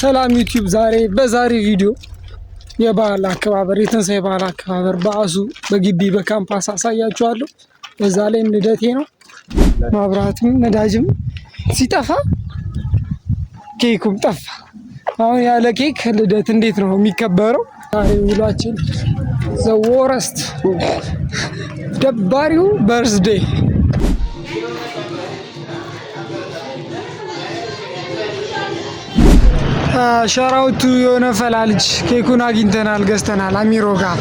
ሰላም ዩቲዩብ፣ ዛሬ በዛሬ ቪዲዮ የበዓል አከባበር፣ የትንሳኤ በዓል አከባበር በአሱ በግቢ በካምፓስ አሳያችኋለሁ። በዛ ላይም ልደቴ ነው። መብራትም ነዳጅም ሲጠፋ ኬኩም ጠፋ። አሁን ያለ ኬክ ልደት እንዴት ነው የሚከበረው? ዛሬ ውሏችን the worst ደባሪው birthday። Shout out to የሆነ ፈላ ልጅ፣ ኬኩን አግኝተናል፣ ገዝተናል። አሚሮ ጋር፣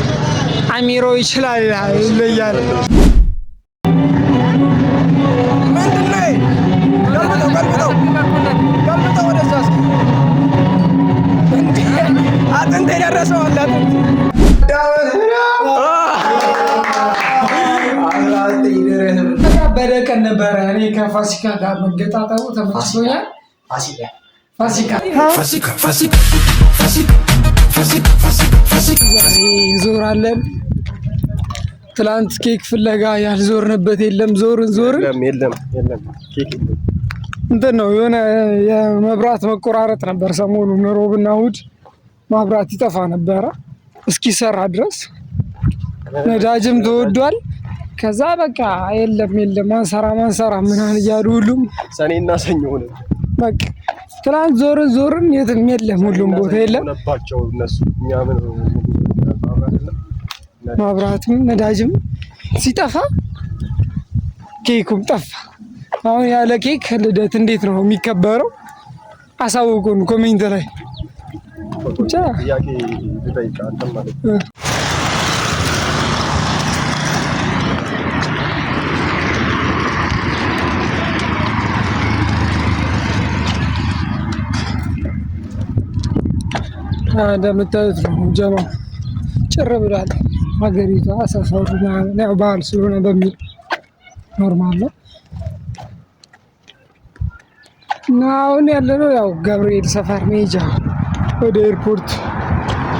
አሚሮ ይችላል፣ ይለያል። ምንድን ነው? ገልብጠው፣ ገልብጠው፣ ገልብጠው ወደዛ እስኪ። እንዴ፣ አጥንት የደረሰው አለ፣ አጥንት። በደቀን ነበረ። እኔ ከፋሲካ ጋር መገጣጠሙ ተመችቶኛል። ፋሲካ ዛሬ እንዞራለን። ትላንት ኬክ ፍለጋ ያልዞርንበት የለም። ዞርን ዞርን። የለም፣ የለም፣ የለም፣ ኬክ የለም። እንትን ነው፣ የሆነ የመብራት መቆራረጥ ነበር ሰሞኑን። ሮብና እሑድ መብራት ይጠፋ ነበረ እስኪሰራ ድረስ። ነዳጅም ተወዷል። ከዛ በቃ የለም የለም፣ አንሰራም አንሰራም ምናምን እያሉ ሁሉም። ሰኔና ሰኞ ሆነ። በቃ ትላንት ዞርን ዞርን የትም የለም፣ ሁሉም ቦታ የለም። ሆነባቸው እነሱ፣ እኛ ምን መብራትና መብራትም ነዳጅም ሲጠፋ ኬኩም ጠፋ። አሁን ያለ ኬክ ልደት እንዴት ነው የሚከበረው? አሳውቁን comment ላይ ብቻ። ጥያቄ ልጠይቅህ አንተም ማለት ነው። እንደምታዩት ነው፣ ጀማ ጭር ብሏል። ሀገሪቷ ሰፈሩ ምናምን ያው በዓል ስለሆነ በሚል normal ነው። እና አሁን ያለነው ያው ገብርኤል ሰፈር መሄጃ ወደ ኤርፖርት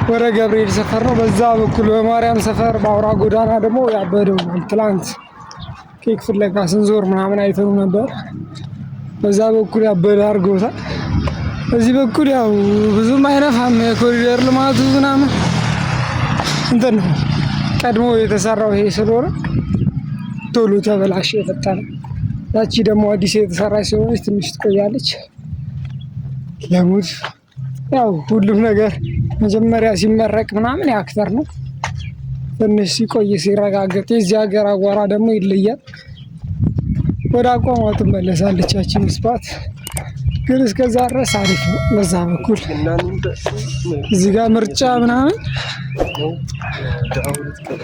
ወደ ገብርኤል ሰፈር ነው። በዛ በኩል በማርያም ሰፈር በአውራ ጎዳና ደግሞ ያበደው ትላንት ኬክ ፍለጋ ስንዞር ምናምን አይተኑ ነበር። በዛ በኩል ያበደ አድርገውታል። በዚህ በኩል ያው ብዙም አይነፋም። የኮሪደር ልማቱ ምናምን እንትን ነው፣ ቀድሞ የተሰራው ይሄ ስለሆነ ቶሎ ተበላሸ የፈጠነ። ያቺ ደግሞ አዲስ የተሰራች ስለሆነች ትንሽ ትቆያለች። ለ mood ያው ሁሉም ነገር መጀመሪያ ሲመረቅ ምናምን የ actor ነው። ትንሽ ሲቆይ ሲረጋገጥ፣ የዚህ ሀገር አቧራ ደግሞ ይለያል። ወደ አቋሟ ትመለሳለች ያቺን spot። ግን እስከዛ ድረስ አሪፍ ነው። በዛ በኩል እናንተ እዚህ ጋር ምርጫ ምናምን ነው ዳዊት ቀን።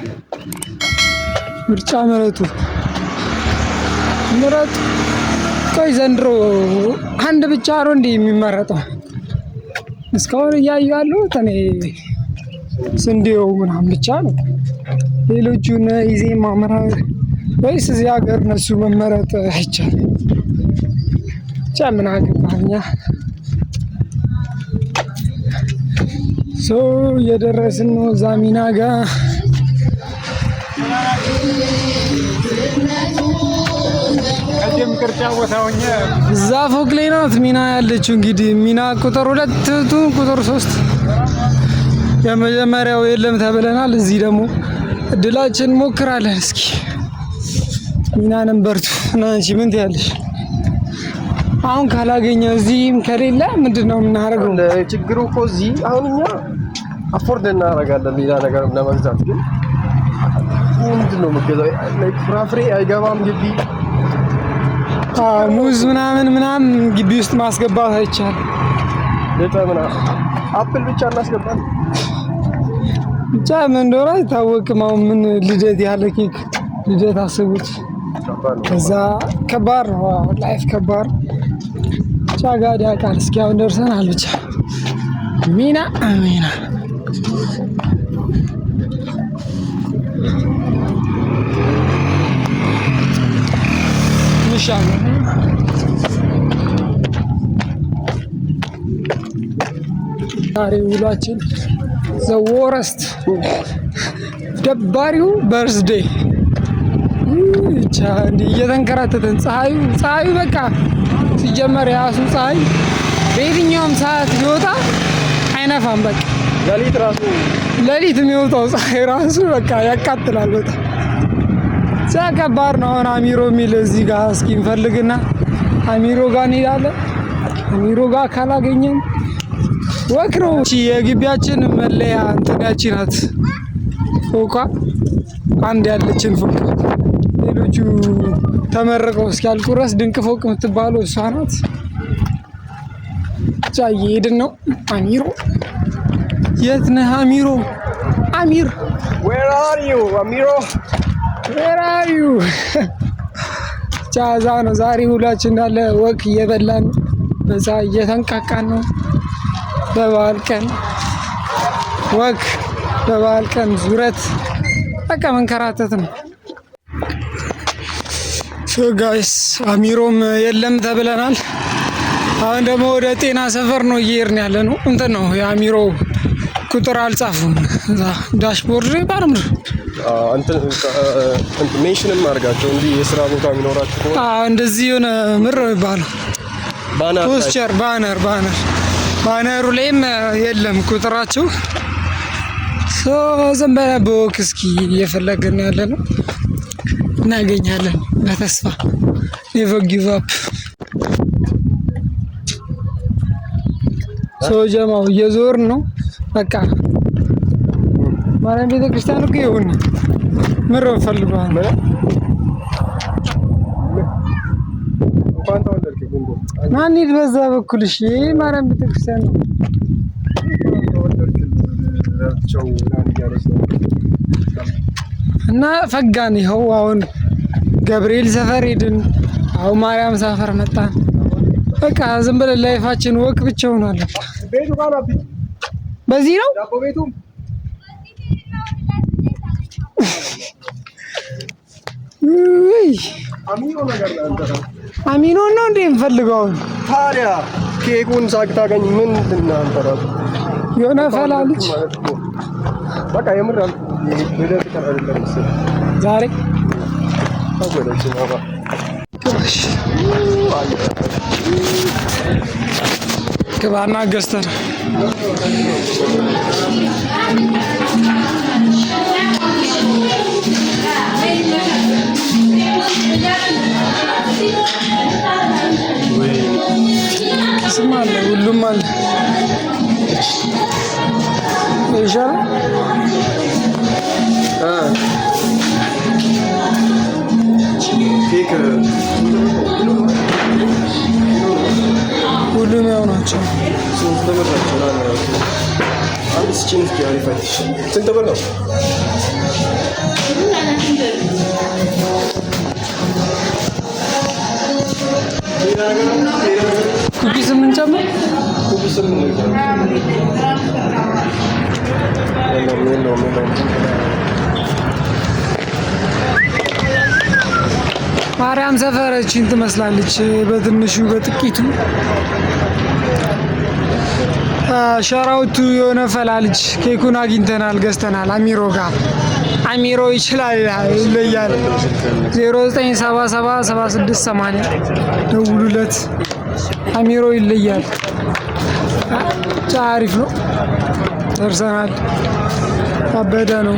ምርጫ ምረጡ ምረጡ። ቆይ፣ ዘንድሮ አንድ ብቻ ነው እንዲህ የሚመረጠው? እስካሁን እያዩ ያለሁት እኔ ስንዴው ምናምን ብቻ ነው። ሌሎቹን ኢዜማ ምናምን ወይስ እዚህ ሀገር እነሱ መመረጥ አይቻልም? ብቻ ምን አገባኛ። So እየደረስን ነው እዛ ሚና ጋር። ቀደም ቅርጫ ቦታ ሆኜ። እዛ ፎቅ ላይ ናት ሚና ያለችው። እንግዲህ ሚና ቁጥር 2 ቱ ቁጥር 3፣ የመጀመሪያው የለም ተብለናል። እዚህ ደግሞ እድላችን እንሞክራለን። እስኪ ሚና number 2 እና አንቺ ምን ትያለሽ? አሁን ካላገኘ እዚህም ከሌለ ምንድን ነው የምናደርገው? ችግሩ እኮ እዚህ አሁን እኛ afford እናደርጋለን ሌላ ነገር ለመግዛት፣ ግን ምንድን ነው የምገዛው? Like ፍራፍሬ አይገባም ግቢ። አዎ፣ ሙዝ ምናምን ምናምን ግቢ ውስጥ ማስገባት አይቻልም። ልጠ ምናምን apple ብቻ እናስገባለን። ብቻ ምን እንደሆነ አይታወቅም። አሁን ምን ልደት ያለ ኬክ ልደት አስቡት። ከባድ ነው። ከዛ ከባድ ነው። አዎ፣ life ከባድ ነው። ብቻ God ያውቃል። እስኪ አሁን ደርሰናል። ብቻ ሚና ሚና ኢንሻአላህ። ዛሬ ውሏችን the worst ደባሪው birthday። ብቻ እንዲህ እየተንከራተተን፣ ፀሐዩ ፀሐዩ በቃ ሲጀመር የራሱ ፀሐይ በየትኛውም ሰዓት ቢወጣ አይነፋም። በቃ ሌሊት ራሱ ሌሊት የሚወጣው ፀሐይ ራሱ በቃ ያቃጥላል በጣም። ብቻ ከባድ ነው። አሁን አሚሮ የሚል እዚህ ጋር እስኪ እንፈልግና አሚሮ ጋር እንሄዳለን። አሚሮ ጋር ካላገኘን walk ነው። እቺ የግቢያችን መለያ እንትን ያቺ ናት ፎቋ፣ አንድ ያለችን ፎቅ። ሌሎቹ ተመርቀው እስኪያልቁ ድረስ ድንቅ ፎቅ የምትባለው እሷ ናት። ብቻ እየሄድን ነው። አሚሮ የት ነህ አሚሮ? አሚር Where are you አሚሮ? Where are you? ብቻ እዛ ነው ዛሬ ሁላችን እንዳለ walk እየበላን በዛ እየተንቃቃን ነው። በበዓል ቀን walk፣ በበዓል ቀን ዙረት፣ በቃ መንከራተት ነው። So guys፣ አሚሮም የለም ተብለናል። አሁን ደግሞ ወደ ጤና ሰፈር ነው እየሄድን ያለ ነው። እንትን ነው፣ የአሚሮ ቁጥር አልጻፉም እዛ dashboard ላይ ባርም። እንትን mention ም አድርጋቸው እንዲህ የስራ ቦታ የሚኖራችሁ ከሆነ። እንደዚህ የሆነ ምር ነው የሚባለው Banner ላይ። Poster፣ banner ኡ ላይም የለም ቁጥራቸው። So ዝም ብለን በ walk እስኪ እየፈለግን ያለ ነው፣ እናገኛለን በተስፋ። Never give up። So ጀማው እየዞርን ነው። በቃ ማርያም ቤተክርስቲያን እኮ ይሁን ምር ፈልገዋል። እንኳን ተወለድክ ግንቦት። ና እንሂድ በዛ በኩል። እሺ ይሄ ማርያም ቤተክርስቲያን ነው። ተወለድክ ረብቸው ምናምን እያለች ነው። እና ፈጋን። ይኸው አሁን ገብርኤል ሰፈር ሄድን። አሁን ማርያም ሰፈር መጣን። በቃ ዝም ብለን life ኣችን walk ብቻ ሆኗል። ቤቱ ጋር ናት። በዚህ ነው። ዳቦ ቤቱ። ውይ! አሚሮ ነገር ነው አንተ። አሚኖን ነው እንዴ የምፈልገው አሁን? ታዲያ ኬኩን ሳታገኝ ምንድን ነው አንተ ራሱ? የሆነ ፈላ ልጅ። ማለት እኮ በቃ የምር አልኩህ፣ ልደት ቀን አይደለም መሰለኝ። ዛሬ። ታጎለች አባ። ግባሽ ግባና ገዝተን። ስም አለ፣ ሁሉም አለ። ይሻላል። ኬክ። ሁሉም ያው ናቸው። ስንት ብር ናቸው? አንድ ስጪኝ እስኪ፣ አሪፍ አይተሽ። ስንት ብር ነው? ሌላ ነገር አለ? ሌላ ነገር? Cookies የምንጨምር። Cookies ምን ነው? የለውም፣ የለውም፣ የለውም። ማርያም ሰፈረችን ትመስላለች በትንሹ በጥቂቱ። Shout out to የሆነ ፈላ ልጅ፣ ኬኩን አግኝተናል፣ ገዝተናል። አሚሮ ጋር። አሚሮ ይችላል፣ ይለያል። 0977 7680 ደውሉለት። አሚሮ ይለያል። ብቻ አሪፍ ነው። ደርሰናል። አበደ ነው።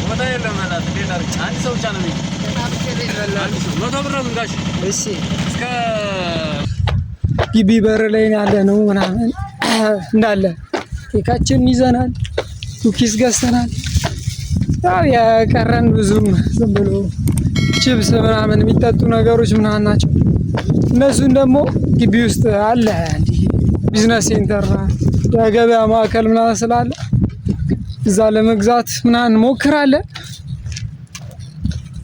ቦታ የለም። አንድ ሰው ብቻ ነው። 100 ብር ነው ጋሽ። እሺ። እስከ ግቢ በር ላይ ያለ ነው ምናምን እንዳለ ኬካችንን ይዘናል፣ cookies ገዝተናል። ያው የቀረን ብዙም ዝም ብሎ ቺፕስ ምናምን የሚጠጡ ነገሮች ምናምን ናቸው። እነሱን ደግሞ ግቢ ውስጥ አለ፣ እንዲህ business center የገበያ ማዕከል ምናምን ስላለ እዛ ለመግዛት ምናምን እንሞክራለን።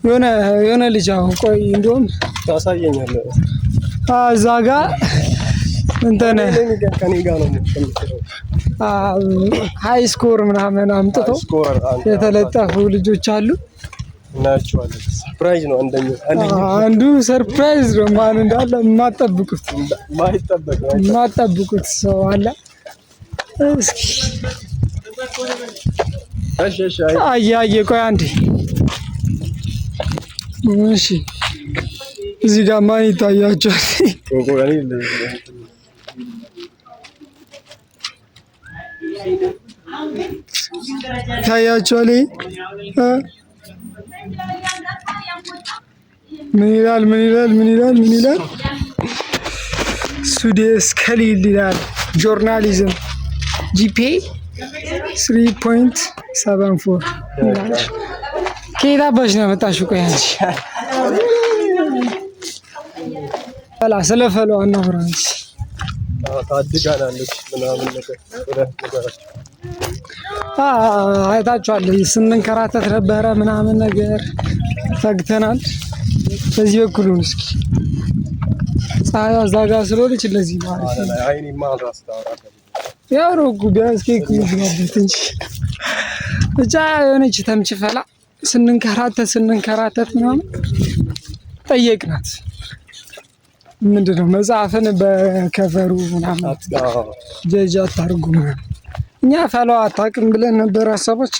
የሆነ የሆነ ልጅ አሁን ቆይ እንደውም ታሳየኛለህ። እዛ ጋ እንትን ከኔ ጋር ነው የምትለው። High score ምናምን አምጥተው Score የተለጠፉ ልጆች አሉ። እናያቸዋለን። Surprise ነው። አንደኛው አንደኛው አንዱ surprise ነው። ማን እንዳለ የማትጠብቁት ማይጠበቅ ነው። የማትጠብቁት ሰው አለ። እስኪ እሺ፣ አይ አየ አየ፣ ቆይ አንዴ። እሺ፣ እዚህ ጋር ማን ይታያቸዋል? ቆይ እኔ ይታያቸዋል? እ? ምን ይላል? ምን ይላል? ምን ይላል? ምን ይላል? ሱዴስ ከሊል ይላል። Journalism GPA 3.74 ይላል። ከየት አባሽ ነው ያመጣሽው? ቆይ አንቺ ፈላ ስለ ፈሏ እናውራ እንጂ። ታድጋናለች ምናምን ነገር ወደ ነገራቸው። አይታችኋል። ስንንከራተት ነበረ ምናምን ነገር ፈግተናል። በዚህ በኩል ሁን እስኪ፣ ፀሐይዋ እዛ ጋር ስለሆነች እንደዚህ ነው አሪፍ ነው። አይኔማ ራስ ታወራለህ። ያው ነው እኮ ቢያንስ ኬክ ይግባበት እንጂ። ብቻ የሆነች ተምች ፈላ ስንንከራተት ስንንከራተት ምናምን ጠየቅናት። ምንድን ነው መጽሐፍን በ cover ኡ ምናምን ጀጅ አታርጉ ምናምን። እኛ ፈላው አታውቅም ብለን ነበር ሀሳቦች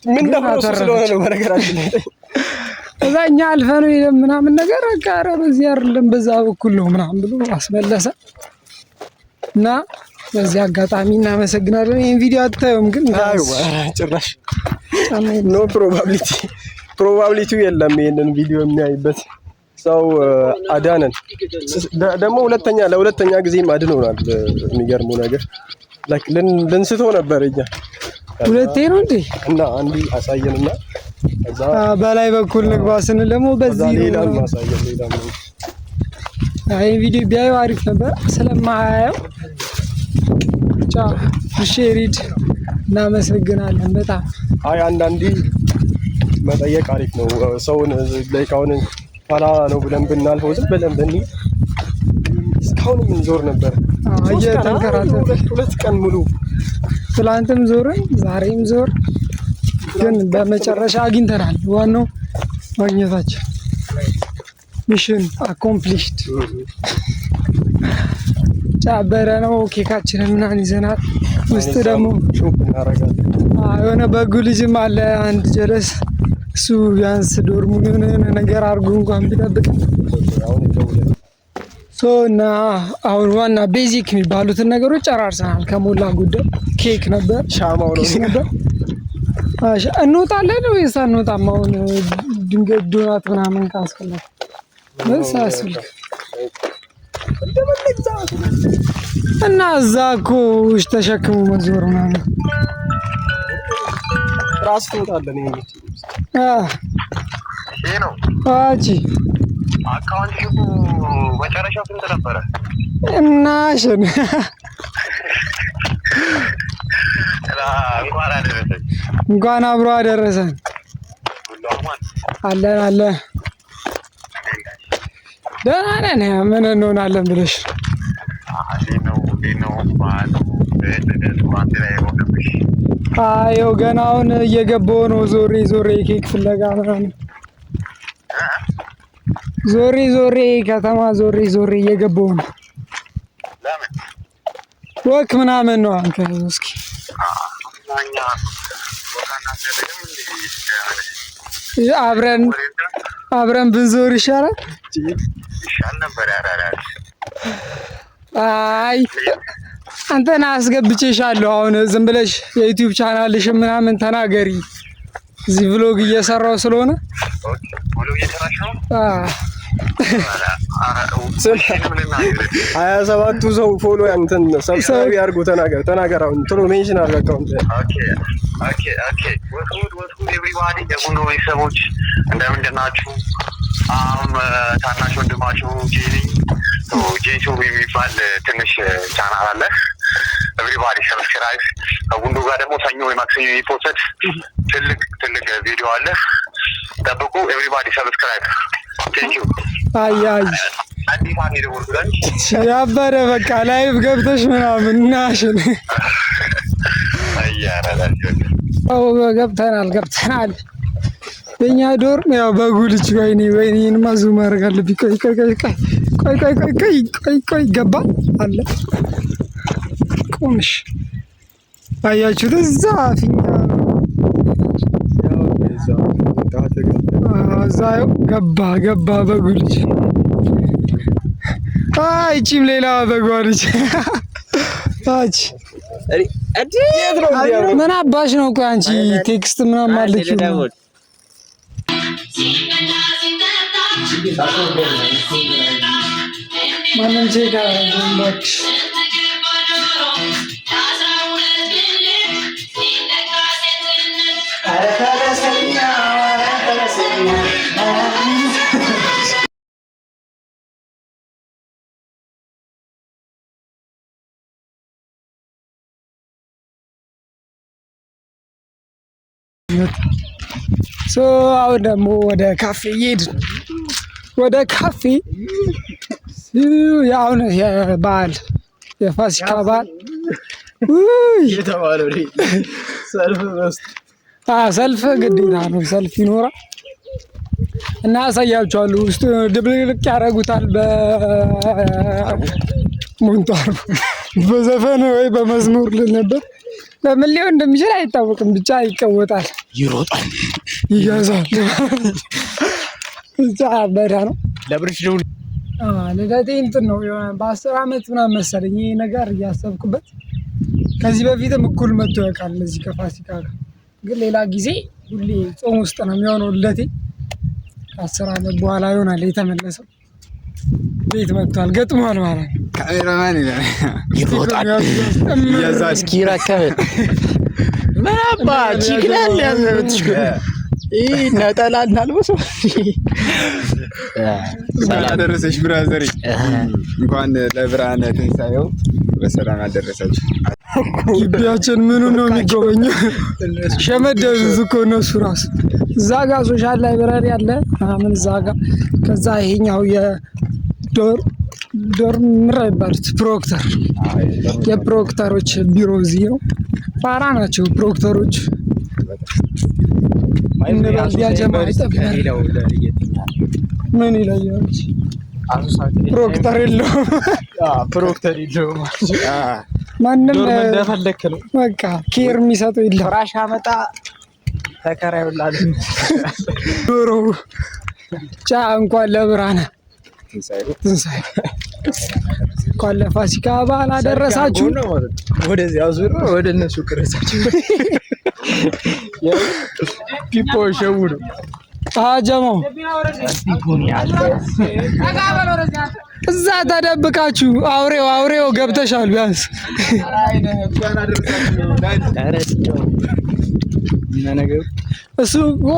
ምን ግን ደፍሮ እሱ ስለሆነ አተረፈች። ነው በነገራችን ላይ። እዛ እኛ አልፈነው ሄደን ምናምን ነገር በቃ ኧረ በዚህ አይደለም በዛ በኩል ነው ምናምን ብሎ አስመለሰ። እና በዚህ አጋጣሚ እናመሰግናለን። ይህን ቪዲዮ አታዩም ግን አይ ጭራሽ no probability ው የለም። ይሄንን ቪዲዮ የሚያይበት ሰው አዳነን። ደግሞ ሁለተኛ ለሁለተኛ ጊዜም አድኖናል። የሚገርመው ነገር like ልንስተው ነበር እኛ። ሁለቴ ነው እንዴ? እና አንዱ አሳየንና ከዛ በላይ በኩል ንግባ ስንል ደግሞ ከዛ በዚህ ነው። ሌላም አሳየን፣ ሌላም ነው። አይ ቪዲዮ ቢያዩ አሪፍ ነበር። ስለማያየው ብቻ ሼሪድ እናመሰግናለን በጣም። አይ አንዳንዴ መጠየቅ አሪፍ ነው። ሰውን like አሁን ፈላ ነው ብለን ብናልፈው ዝም ብለን ብንሄድ እስካሁንም እንዞር ነበር። 3 ቀን እየተንከራተት 2 ቀን ሙሉ። ትላንትም ዞርን ዛሬም ዞር፣ ግን በመጨረሻ አግኝተናል። ዋናው ማግኘታችን mission accomplished። ጫበረ ነው። ኬካችንን ምናምን ይዘናል። ውስጥ ደግሞ Shop እናደርጋለን። የሆነ በጉ ልጅም አለ አንድ ጀለስ፣ እሱ ቢያንስ dorm ኡን የሆነ የሆነ ነገር አድርጎ እንኳን ቢጠብቅ። አሁን ይደውላል። So እና አሁን ዋና basic የሚባሉትን ነገሮች ጨራርሰናል። ከሞላ ጎደል ኬክ ነበር፣ ሻማው ነው። ኪስ ነበር። እንወጣለን ወይስ አንወጣም? አሁን ድንገት ዶናት ምናምን ካስፈለገ ወይስ አያስፈልግም? እና እዛ እኮ ውስጥ ተሸክሞ መዞር ምናምን። ራስ ትወጣለን። ይሄን ይሄ ነው። አቺ Account እኮ መጨረሻው ስንት ነበረ? እና ሽን እንኳን አደረሰኝ። እንኳን አብሮ አደረሰን። ሁሉ አማን? አለን አለን፣ ደህና ነን። ምን እንሆናለን ብለሽ? እንዴት ነው? እንዴት ነው በዓሉ? ልደቱ አንድ ላይ ሆነብሽ? አየው ገና አሁን እየገባሁ ነው። ዞሬ ዞሬ ኬክ ፍለጋ ምናምን ዞሬ ዞሬ ከተማ ዞሬ ዞሬ እየገባሁ ነው። ለምን? Walk ምናምን ነው። አንተ እስኪ እኛ ቦታ እናስደረግም እንዴ? አብረን አብረን ብንዞር ይሻላል። ይሻል ነበር። ያራራል። አይ አንተን አስገብቼሻለሁ። አሁን ዝም ብለሽ የ YouTube channel ሽ ምናምን ተናገሪ። እዚህ vlog እየሰራው ስለሆነ። Okay፣ vlog እየሰራሽ ነው? 27ቱ ሰው follow ያንተን subscribe ያድርጉ። ተናገር ተናገር። አሁን ቶሎ mention አድርግ account። Okay, what's good, what's good everybody፣ የጉንዶ ቤተሰቦች እንደምንድን ናችሁ? አሁን ታናሽ ወንድማችሁ ጄኒ ጄንሾ የሚባል ትንሽ ቻናል አለ። Everybody subscribe። ከጉንዶ ጋር ደግሞ ሰኞ ወይ ማክሰኞ የሚ post ትልቅ ትልቅ ቪዲዮ አለ። ጠብቁ። Everybody subscribe። Thank you። አይ አይ። አዲስ አንድ የደወልኩት አንቺ ያበረ በቃ live ገብተሽ ምናምን እናሽን። አያራላችሁ። ገብተናል ገብተናል። የኛ dorm ያው በጉ ልጅ። ወይኔ ወይኔ፣ ይሄንማ zoom ማድረግ አለብኝ። ቆይ ቆይ ቆይ ቆይ ቆይ ቆይ ቆይ ቆይ ቆይ ቆይ፣ ገባ አለ ቁምሽ። አያችሁት? እዛ ፊኛ እዛ ገባ ገባ በጉ ልጅ። አይ እቺም ሌላ በጓ ልጅ አች ምን አባሽ ነው? ቆይ አንቺ text ምናምን አለችው። ማንም check አያደርግም እባክሽ። So አሁን ደግሞ ወደ ካፌ እየሄድን፣ ወደ ካፌ። አሁን የበዓል የፋሲካ በዓል ሰልፍ ግዴታ ነው። ሰልፍ ይኖራል እና ያሳያችኋለሁ። ውስጡ ድብልቅልቅ ያደርጉታል በሞንታርቦ በዘፈን ወይ በመዝሙር ልል ነበር። በምን ሊሆን እንደሚችል አይታወቅም። ብቻ ይቀወጣል፣ ይሮጣል፣ ይያዛል። ብቻ በዳ ነው። ለብርሽ ደውል። ልደቴ እንትን ነው፣ በ10 ዓመት ምናምን መሰለኝ ይሄ ነገር እያሰብኩበት። ከዚህ በፊትም እኩል መጥቶ ያውቃል እዚህ ከፋሲካ ጋር፣ ግን ሌላ ጊዜ ሁሌ ጾም ውስጥ ነው የሚሆነው ልደቴ። ከ10 ዓመት በኋላ ይሆናል የተመለሰው። ቤት መጥቷል፣ ገጥሟል ማለት ነው። ካሜራማን ይላል። ይሮጣል። ይያዛል። እስኪ ረከብ ምን አባ ቺክላል ያዘብትሽ ይህ ነጠላ እናልበሰው። እንኳን አደረሰሽ brother፣ እንኳን ለብርሃነ ትንሣኤው በሰላም አደረሳችሁ። ግቢያችን ምኑ ነው የሚጎበኘው? ሸመደዱት እኮ እነሱ ራሱ። እዛ ጋ social library አለ ምናምን እዛ ጋ። ከዛ ይሄኛው የ dorm ምራ ይባሉት proctor፣ የ proctor ኦች ቢሮ እዚህ ነው። ፋራ ናቸው proctor ኦች። እንበል ያጀማ አይጠፋም። ምን ይለየዋል? Proctor የለውም። Proctor የለውም። ማንም Dorm እንደፈለክ ነው። በቃ care የሚሰጠው የለም። ፍራሽ አመጣ ተከራዩላል። ዶሮ ጫ እንኳን ለብርሃነ ትንሣኤ እንኳን ለፋሲካ በዓል አደረሳችሁ። ወደዚህ አዙሮ ወደ እነሱ ቅረሳቸው። ፒፖ ሸው ነው። አጀማው እዛ ተደብቃችሁ አውሬው አውሬው ገብተሻል። ቢያንስ እሱ እኮ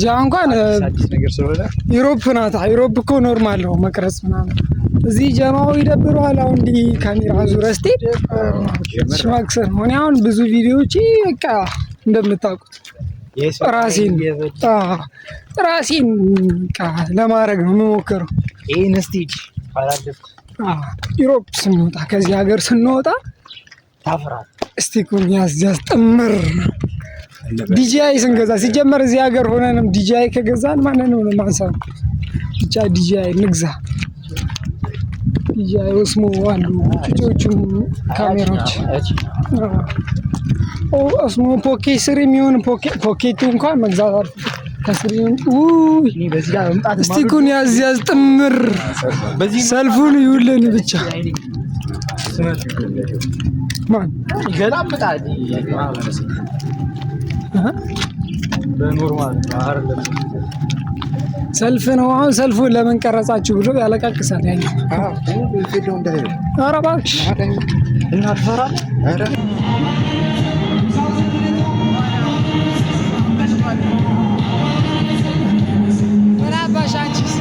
ጃ እንኳን አዲስ ነገር ስለሆነ Europe ናታ። Europe እኮ normal ነው መቅረጽ ምናምን። እዚህ ጀማው ይደብረዋል። አሁን እንዲህ ካሜራ ዙረህ ስትሄድ ሽማክሰር ነው። እኔ አሁን ብዙ ቪዲዮዎች በቃ እንደምታውቁት ራሴን በቃ ለማድረግ ነው የምሞክረው። ይህን stage ካላለፍክ Europe ስንወጣ፣ ከዚህ ሀገር ስንወጣ ታፍራል። Stick ኡን ያዝ ያዝ ጥምር DJI ስንገዛ፣ ሲጀመር እዚህ ሀገር ሆነንም DJI ከገዛን ማንንም ነው ማንሳት። ብቻ DJI ንግዛ። DJI Osmo አሉ ጩጮቹም ካሜራዎች Osmo Pocket 3 የሚሆን Pocket ኡ እንኳን መግዛት አልፍ ከ 3 ውይ stick ኡን ያዝ ያዝ ጥምር ሰልፉን ይውልን ብቻ ማን ይገላምጣል። በ normal አይደለም። ሰልፍ ነው። አሁን ሰልፉን ለምን ቀረጻችሁ ብሎ ያለቃቅሳል ያኛው። ኧረ እባክሽ። እና ትፈራለህ? ምን አባሽ አንቺስ?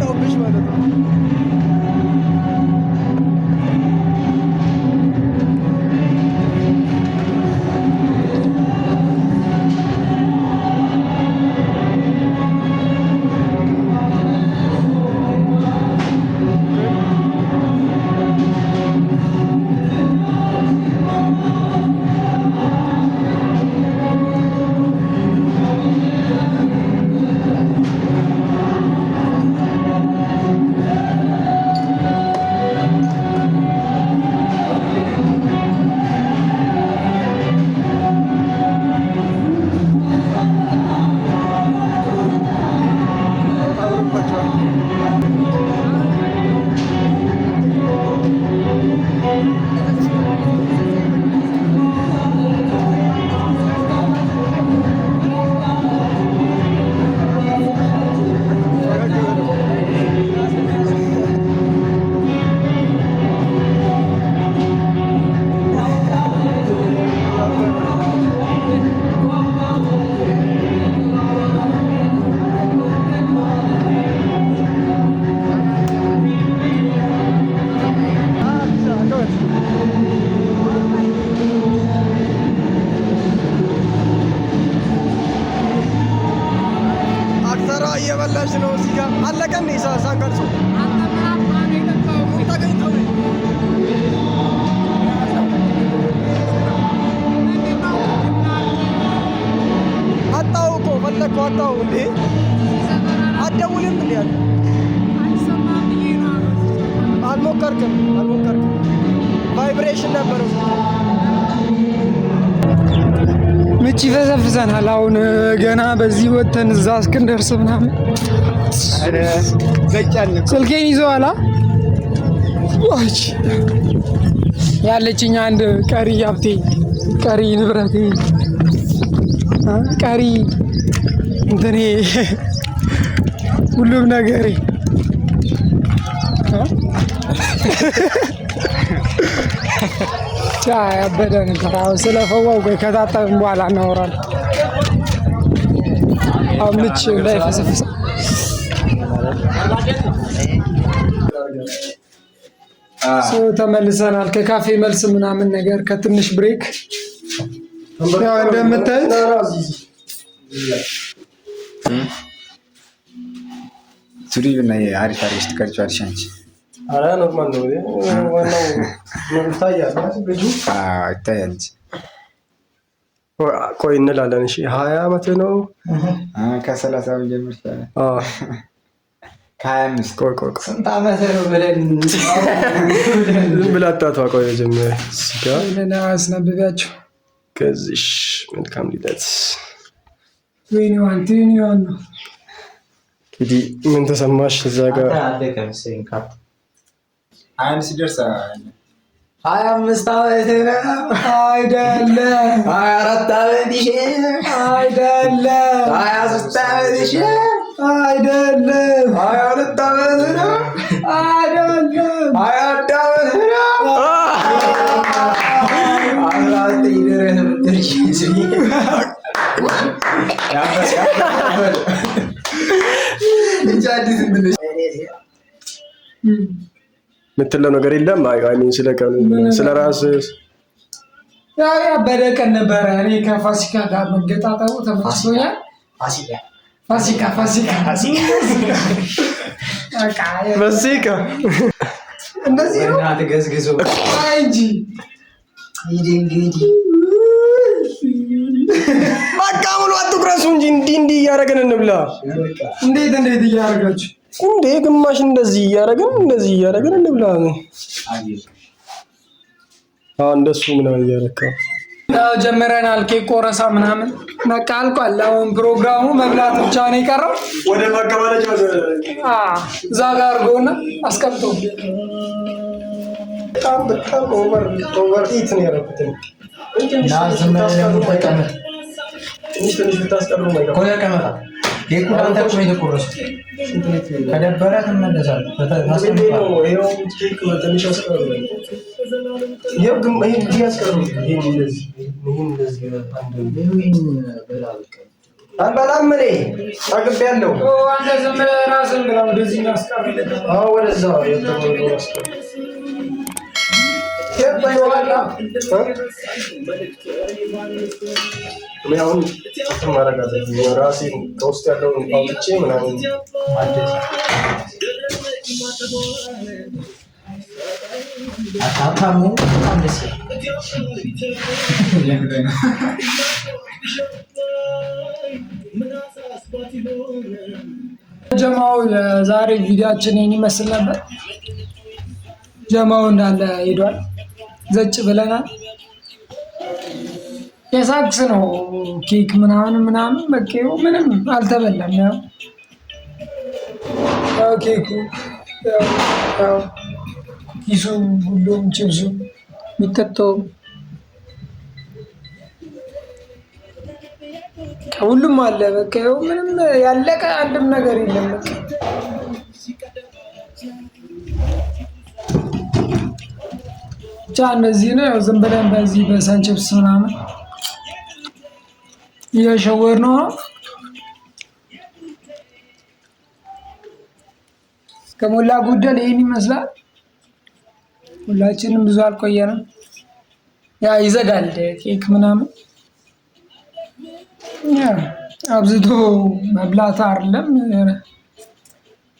መጣሁብሽ ማለት ነው። አክተራ እየበላሽ ነው። እዚህ ጋር አለቀ እንዴ? ሳንቀርጾ ምን ተገኝቶ ነው? አጣው እኮ ፈለግከው አጣው። እንዴ አትደውልም እንዴ? አለ አልሞከርክም፣ አልሞከርክም። Vibration ነበረው። ምች ይፈሰፍሰናል። አሁን ገና በዚህ ወተን እዛ እስክንደርስ ምናምን ስልኬን ይዘዋላ። ዋች ያለችኝ አንድ ቀሪ ሀብቴ፣ ቀሪ ንብረቴ፣ ቀሪ እንትኔ፣ ሁሉም ነገሬ። ብቻ ያበደ ነበር። አሁን ስለ ፈዋው ቆይ ከታጠብን በኋላ እናወራለን። አሁን ምች እንዳይፈሰፍሰ። So ተመልሰናል ከካፌ መልስ ምናምን ነገር ከትንሽ break። ያው እንደምታዩት ሱሪ ብና አሪፍ አሪፍ ትቀርጫለሽ አንቺ። ኧረ normal ነው። ዋናው ይታያል ልጁ። አዎ ይታያል እንጂ። ቆይ እንላለን። እሺ 20 ዓመት ነው። ከ30 ብንጀምር ይሻላል። አዎ ከ25። ቆይ ቆይ ቆይ ስንት ዓመት ነው ብለን ዝም ብለህ አታቷ። ቆይ መጀመሪያ እዚህ ጋር ይሄንን አስነብቢያቸው። ከዚሽ መልካም ልደት። 21 21 ነው። እንግዲህ ምን ተሰማሽ እዛ ጋር? አለቀ መሰለኝ ካርቱ። 21 ሲደርስ 25 ዓመት ነው። አይደለም። 24 ዓመት ይሼ። አይደለም። 23 ዓመት ይሼ። አይደለም። 22 ዓመት ነው። አይደለም። 21 ዓመት ነው። 19 ደረሰ ብትርሽ። እንጂ አዲስ እንትን የምትለው ነገር የለም? I mean ስለ ቀኑ፣ ስለ ራስህ። ያው ያበደ ቀን ነበረ። እኔ ከፋሲካ ጋር መገጣጠሙ ተመችቶኛል። ፋሲካ ፋሲካ በቃ በዚህ እንደዚህ ነው። እናትህ ገዝግዞ አይ እንጂ። ሂድ እንግዲህ። በቃ ሙሉ አትቁረሱ እንጂ እንዲህ እንዲህ እያደረግን እንብላ። እንዴት እንዴት እያደረጋችሁ? እንዴ ግማሽ እንደዚህ እያደረግን እንደዚህ እያደረግን እንብላ። አዎ እንደሱ ምናምን እያደረግከው። ያው ጀምረናል። ኬክ ቆረሳ ምናምን በቃ አልቋል። አሁን ፕሮግራሙ መብላት ብቻ ነው የቀረው። ወደ ማገባደጃ። እዛ ጋር አድርጎና አስቀምጦ። በጣም በጣም over eat ነው ያደረኩት። ትንሽ ና ትንሽ ዝም ብለህ ብታስቀሩ ተቀመጥ። ትንሽ ትንሽ ብታስቀሩ እኮ ተቀመጣ። ኬኩ ለአንተ እኮ ነው የተቆረሰው። ከደበረ ትመለሳለህ። ታስቀምጠዋለህ። ይኸው ኬክ ትንሽ አስቀሩ። ይኸው ግን ይሄን እንዲህ አስቀሩ። ይሄን እንደዚህ ይሄን እንደዚህ አንድ ይኸው ይሄን ብላ በቃ። አልበላም፣ እኔ ጠግቤያለሁ። አንተ ዝም ብለህ ራስህን ብላ፣ ወደዚህ እናስቀርልህ። አዎ፣ ወደዛ የተቆረጠው አስቀር። እ? እኔ አሁን እንትን ማድረግ አለብኝ። ራሴን ከውስጥ ያለውን አውጥቼ ምናምን። ማደስ ሀብታሙ በጣም ደስ ይላል። የምሬን ነው። ጀማው፣ የዛሬ ቪዲዮአችን ይህን ይመስል ነበር። ጀማው እንዳለ ሄዷል። ዘጭ ብለናል። የሳክስ ነው ኬክ ምናምን ምናምን፣ በቃ ይኸው ምንም አልተበላም። ያው ያው ኬኩ፣ ያው ያው ኪሱ፣ ሁሉም ቺፕሱ፣ የሚጠጣው ሁሉም አለ። በቃ ይኸው ምንም ያለቀ አንድም ነገር የለም። በቃ ብቻ እነዚህ ነው። ያው ዝም ብለን በዚህ በሰንቺፕስ ምናምን እየሸወር ነው። ከሞላ ጎደል ይህን ይመስላል። ሁላችንም ብዙ አልቆየንም። ያ ይዘጋል ኬክ ምናምን፣ ያ አብዝቶ መብላት አይደለም።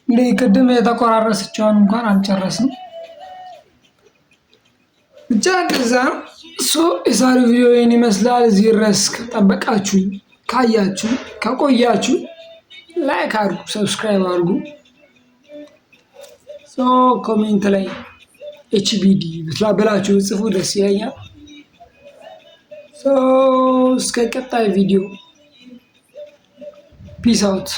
እንደ ቅድም የተቆራረሰችውን እንኳን አልጨረስንም። ብቻ እንደዛ ነው። So የዛሬው ቪዲዮ ይህን ይመስላል። እዚህ ድረስ ከጠበቃችሁ፣ ካያችሁ፣ ከቆያችሁ like አድርጉ፣ subscribe አድርጉ። So comment ላይ HBD ብላችሁ ጽፉ፣ ደስ ይለኛል። So እስከ ቀጣይ ቪዲዮ peace out።